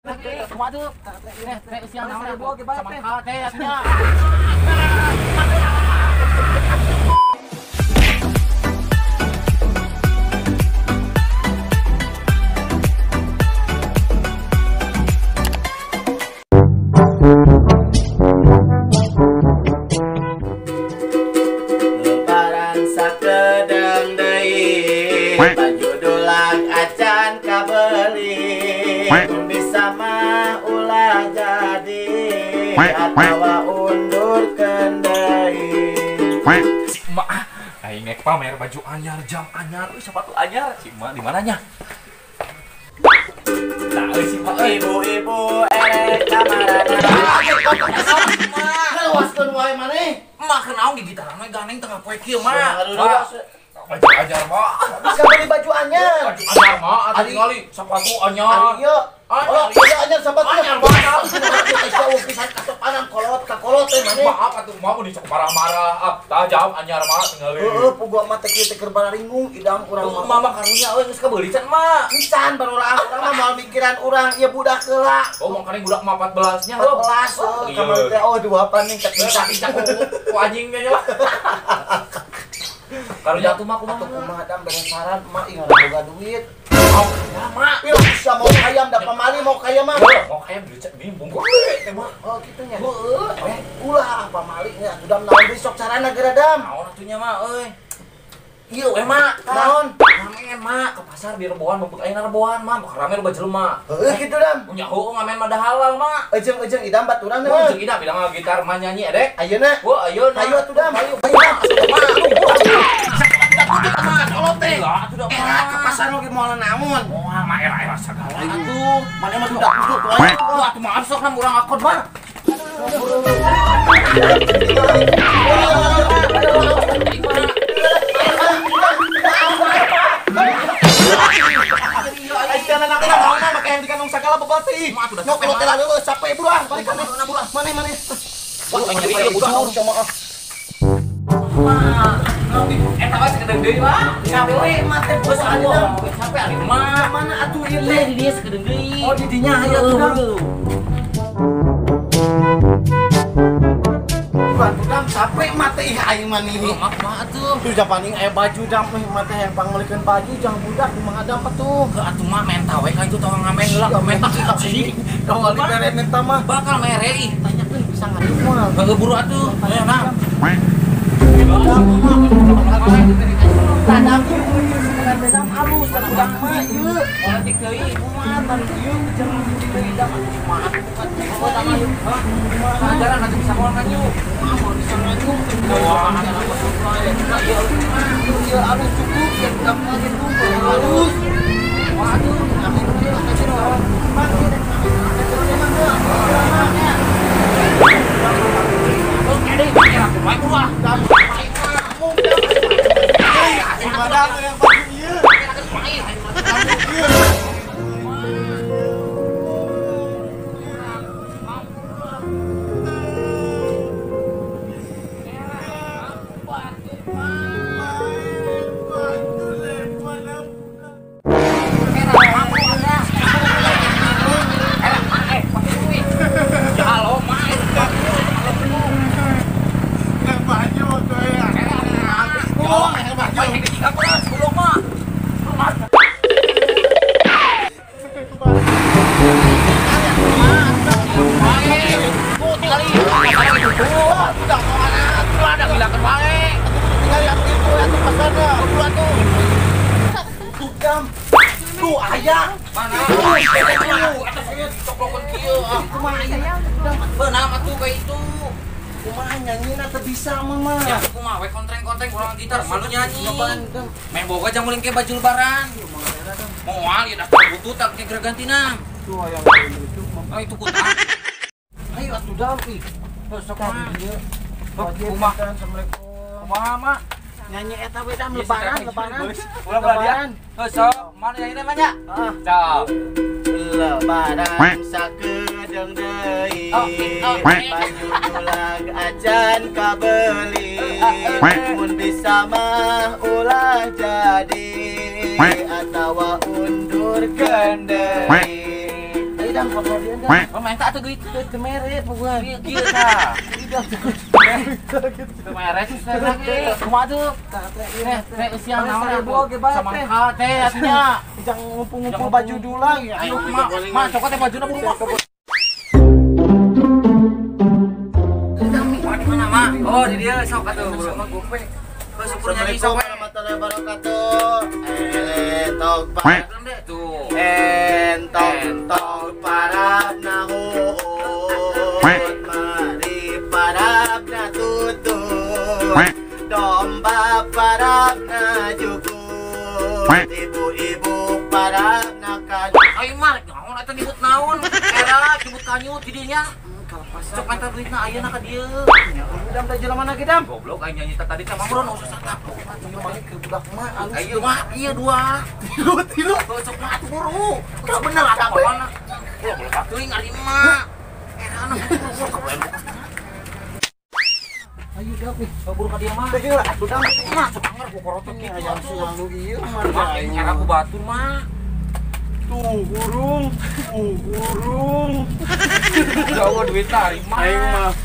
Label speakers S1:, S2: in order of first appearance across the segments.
S1: Kumaha tuh? Teh usia naon samangka teh atuh.
S2: Lebaran sakedeng deui, baju dulang acan kabeli. Mun bisa mah ulah jadi atawa undurkeun deui.
S3: Si emak aing nek pamer baju anyar, jam anyar, sepatu anyar. Si emak di mananya? Tah euy si emak euy.
S2: Ibu-ibu erek kamarana.
S1: Ngeluaskeun wae maneh.
S3: Emak kenaon gigitaran we ganeng tengah poe kieu mah. Baju anyar mah.
S1: Bisa beli baju anyar.
S3: Baju anyar mah atuh tingali sepatu anyar.
S1: Ari ieu. Oh, baju anyar sepatu
S3: anyar mah.
S1: Pisan kasopanan kolot ka kolot teh maneh.
S3: Maaf atuh mah mun dicok marah-marah. Ah, tah jam anyar mah tingali.
S1: Heeh, puguh mah teh kieu teh keur bararingung idam urang mah.
S3: Mama karunya euy geus kabeuli can mah.
S1: Encan baru urang mah moal mikiran urang ieu budak heula.
S3: Oh, mangkane budak mah 14 nya.
S1: 14. Kamari teh oh dua nih cek
S3: cek ku anjing nya lah. Karunya atuh mah kumaha?
S1: Atuh kumaha dam bere saran emak ih boga duit.
S3: Mau kaya mah.
S1: Pil bisa mau kaya da pamali mau kaya mah.
S3: Mau kaya duit cek bimbung teh mah.
S1: Oh kitu nya.
S3: Heeh.
S1: Ulah pamali nya atuh dam naon deui sok carana geura dam.
S3: Naon atuh nya mah euy. Ieu we mah.
S1: Naon?
S3: Ngamen mah ke pasar di reboan beupeut ayeuna reboan mah rame loba jelema.
S1: Heueuh kitu dam.
S3: Nya heueuh ngamen mah da halal mah.
S1: Ejeung-ejeung idam baturan mah.
S3: Ejeung idam bilang gitar mah nyanyi edek.
S1: Ayeuna.
S3: Wah ayeuna.
S1: Hayu atuh dam.
S3: Hayu.
S1: Era ke pasar lagi moal naon?
S3: Moal mah era-era sagala atuh.
S1: Mane mah dudak duduk wae.
S3: Wah, atuh mah sok nam urang akod mah.
S1: Aisyah anak naon mah make yang dikanong sagala bebati. Nyok teh leueuh capek buru ah, balik maneh. Maneh maneh.
S3: Wah, nyeri ieu bujur
S1: sama ah.
S3: Eta wae sakedeung deui mah.
S1: Capek mah teh bos anu.
S3: Capek ari mah.
S1: Mana atuh ieu teh?
S3: Di dieu sakedeung deui.
S1: Oh, di dinya aya atuh dam. Atuh dam capek mah teh ih aing mah nih.
S3: Mah kumaha atuh?
S1: Tuh japaning aya baju dam ih mah teh yang pangmeulikeun baju jang budak kumaha dam atuh.
S3: Heuh atuh mah menta we ka itu tong ngamen heula menta sih.
S1: Tong dibere menta mah.
S3: Bakal mere ih.
S1: Tanyakeun bisa ngadu moal.
S3: Heuh buru atuh. Ayo nah.
S1: Tadaku bedam alus budak mah ieu
S3: politik deui
S1: kumaha tadi ieu jeung deui dam kumaha bukan
S3: kumaha ajaran atuh bisa moal ngaju
S1: kumaha moal bisa ngaju
S3: wah
S1: ieu alus cukup ya budak mah gitu alus wah atuh amin ieu mang kumaha nyanyina teu bisa mama.
S3: Ya kumaha we kontreng-kontreng urang gitar malu nyanyi. Meh boga jang muling ke baju lebaran. Moal ieu daftar bututan ke geura gantina.
S1: Tuh hayang itu.
S3: Oh itu kutak.
S1: Ayo atuh dam ih.
S3: Sok mah.
S1: Kumaha assalamualaikum.
S3: Kumaha mak?
S1: Nyanyi eta we dam lebaran lebaran.
S3: Ulah lebaran. Heuh sok, mana nyanyina mah nya?
S1: Heeh. Lebaran sakedeung deui, baju dulag acan kabeli. Mun bisa mah ulah jadi atawa undurkeun deui. dam kabar dia.
S3: Oh minta atuh duit
S1: teu mere puguhan.
S3: Kieu tah. Teu mere susah lagi. Kumaha tuh? Teh usia naon atuh? Samangka teh atunya.
S1: Jangan ngumpul-ngumpul baju dulang ya.
S3: Ayo mak, mak cokot teh bajuna buru mak. Di mana mak? Oh di dia sok atuh buru.
S1: Sama gope.
S3: Syukur nyanyi sok.
S2: Warahmatullahi wabarakatuh. Entok
S3: tuh.
S2: Entok tong parab nahuut. Mari parab na tutut. Domba parab na jukut. Ibu-ibu parab na kanyut.
S3: Ayo mah, naon eta nyebut naon? Era nyebut kanyut di dinya. Cok menta duitna ayeuna ka dieu.
S1: Dam da jelema mana ge dam?
S3: Goblok aing nyanyi tadi teh mah usah satap.
S1: Balik ke budak mah alus.
S3: Ayo mah ieu dua.
S1: Tilu tilu.
S3: Cok mah atuh buru. Teu bener atuh mana. Ulah boleh teuing ari mah. Era buru.
S1: Ayo dam nih,
S3: buru ka dieu mah.
S1: Teh lah atuh dam.
S3: Mah sok anger ku korotot kitu
S1: hayang selalu ieu
S3: mah. Era ku batur mah.
S1: Tuh hurung, tuh hurung.
S3: Jauh duit ari mah.
S1: Aing mah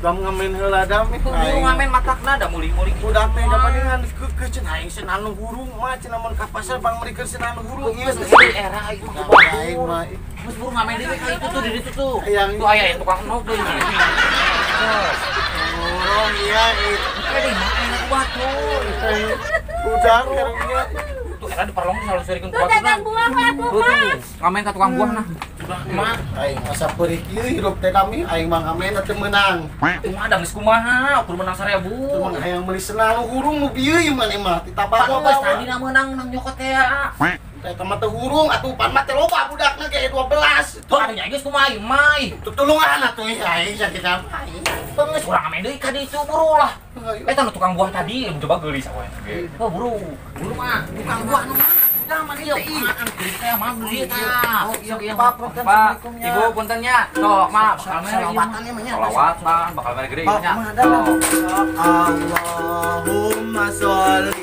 S1: udah ngamen heula dam.
S3: Hurung ngamen matakna da muling-muling.
S1: Udah teh da paningan keukeuh cenah aing cenah anu hurung mah cenah mun ka pasar bang meurikeun cenah anu hurung.
S3: Ieu geus era aing mah ku
S1: aing mah.
S3: Geus buru ngamen deui ka itu tuh di ditu tuh. Tuh aya tukang nog deui.
S1: Hurung ieu itu.
S3: Teh mah aing ku batur.
S1: Udah kerungnya.
S3: Tuh era di parlong selalu serikeun ku batur.
S4: Dagang buah mah tuh mah.
S3: Ngamen ka tukang buah nah. Mah
S1: aing asa peurih kieu hirup teh kami aing mah ngamen teu meunang.
S3: Kumaha da geus kumaha ukur meunang 1000.
S1: Teu mah hayang meuli senang hurung nu bieu ieu mah mah ditabak
S3: geus tadina meunang nang nyokot teh.
S1: Eta mah teu hurung atuh pan mah teh loba budakna ge 12.
S3: Tuh atuh nya geus kumaha ieu mah.
S1: Tutulungan atuh aing sakit aing.
S3: Geus urang ngamen deui ka ditu buru lah. Eta nu tukang buah tadi coba geulis awe. Oh buru. Buru mah tukang buah nu mah. Pak, Ibu puntennya. Sok, mak, bakal mere sholawatan, bakal mere gede nya.
S2: Allahumma sholli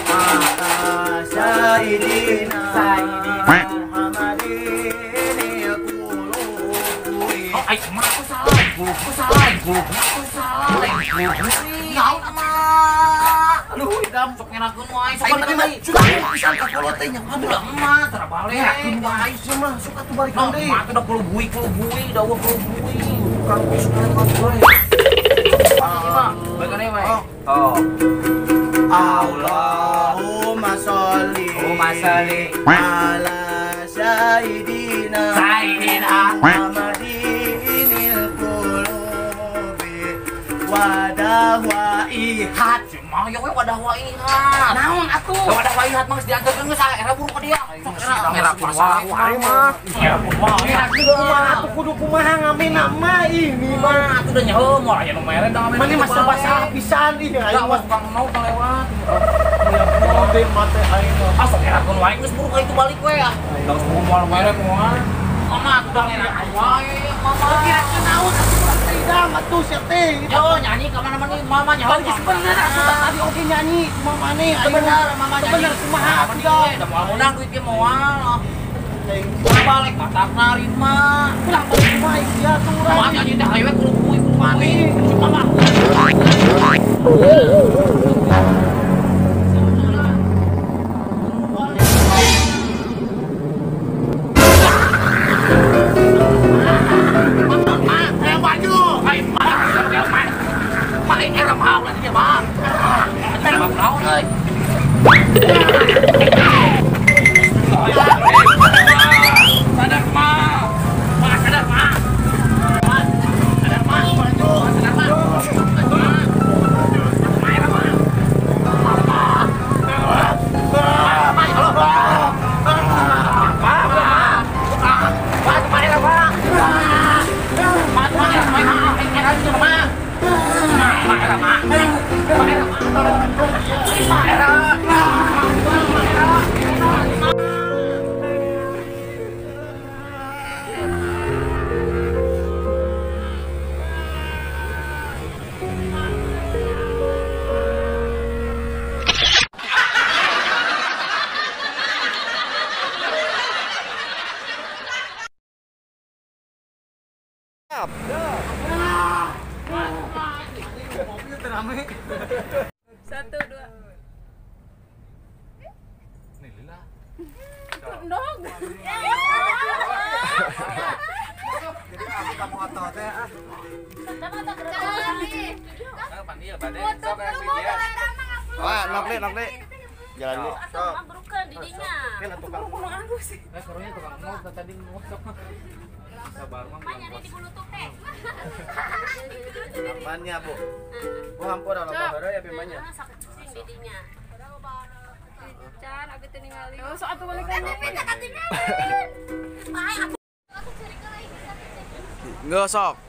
S2: ala sayyidina Muhammadin
S3: Oh, ai mak aku salah. Aku salah, aku salah. Naon mah?
S1: Aduh,
S3: Dam sok ngenakeun wae. Sok
S1: aing mah sudah pisan ka kolot teh nya.
S3: Aduh lah emak tara balik.
S1: Ngenakeun wae sih mah sok atuh balikan deui.
S3: Mah atuh da puluh bui, da eueuh puluh bui.
S1: Tukang suka wae.
S3: Balikan deui wae. Oh.
S2: Allahumma sholli ala sayyidina Muhammadinil qulubi wadawaihat.
S3: Mah ya we wadah waihat.
S1: Naon atuh?
S3: Wadah waihat mah geus diantarkeun geus era buru ka dia. Sok era ngerakeun wae mah. Ngerakeun wae.
S1: Kumaha atuh kudu kumaha ngamena mah ini
S3: mah atuh da nyaho moal aya nu mere da ngamen.
S1: Mane mah serba salah pisan ih
S3: aing mah tukang nau kalewat.
S1: Mate mate aing mah.
S3: Ah sok ngerakeun wae geus buru ka itu balik we ah. Da geus buru moal mere moal. Mama atuh da ngerakeun wae mama.
S1: Ngerakeun naon atuh teh dam atuh sia teh.
S3: Yo nyanyi ka mana-mana mama nyaho.
S1: Balik sebenarnya atuh tadi oge nyanyi mama nih aing
S3: bener mama nyanyi.
S1: Bener kumaha atuh
S3: da da moal meunang duit ge moal. Pulang balik matakna mah.
S1: Pulang balik kumaha sia tuh urang.
S3: Mama nyanyi teh hayu we kudu kuy kumaha. Mama. Sadar ma, ma sadar ma, ma sadar ma, sadar ma, ma.
S1: Mobil terame.
S4: 1 2.
S3: Nih lila.
S4: Dong.
S1: Jadi aku kamu otot teh ah.
S2: Wah, nok deh. Jalan deh.
S4: Sok. Ambrukeun di dinya. Tukang sih.
S3: Eh, karunya tukang mau tadi ngosok. Sabar mah.
S4: Nyari di bulutuk teh.
S2: Apanya, Bu? Bu hampura loba heureuy ya pimanya.
S4: Sakit pusing di dinya.
S5: Can abi teu ningali.
S4: Oh, sok atuh balik kan minta katingalin. Bae aku curi ka lagi
S2: Nggak sok.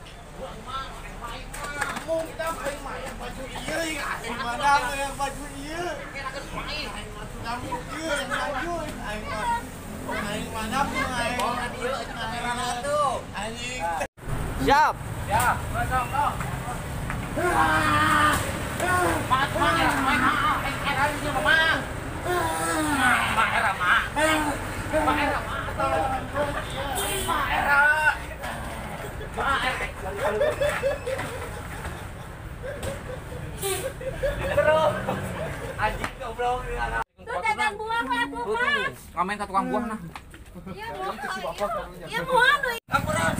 S1: Mung kita aing mah yang baju ieu aing mana yang baju ieu. Aing mah tukang ieu yang baju aing mah. Aing mana aing.
S3: Ieu kamera tuh.
S1: Anjing.
S2: Siap.
S3: Ya, sok sok. Mak mak mak era ini mah. Mak era mak. Mak era mak. Mak era. Mak era. Terus anjing goblok ini anak.
S4: Tuh dagang buah lah buah.
S3: Ngamen ka tukang buah nah.
S4: Iya buah. Iya buah.
S3: Ampura.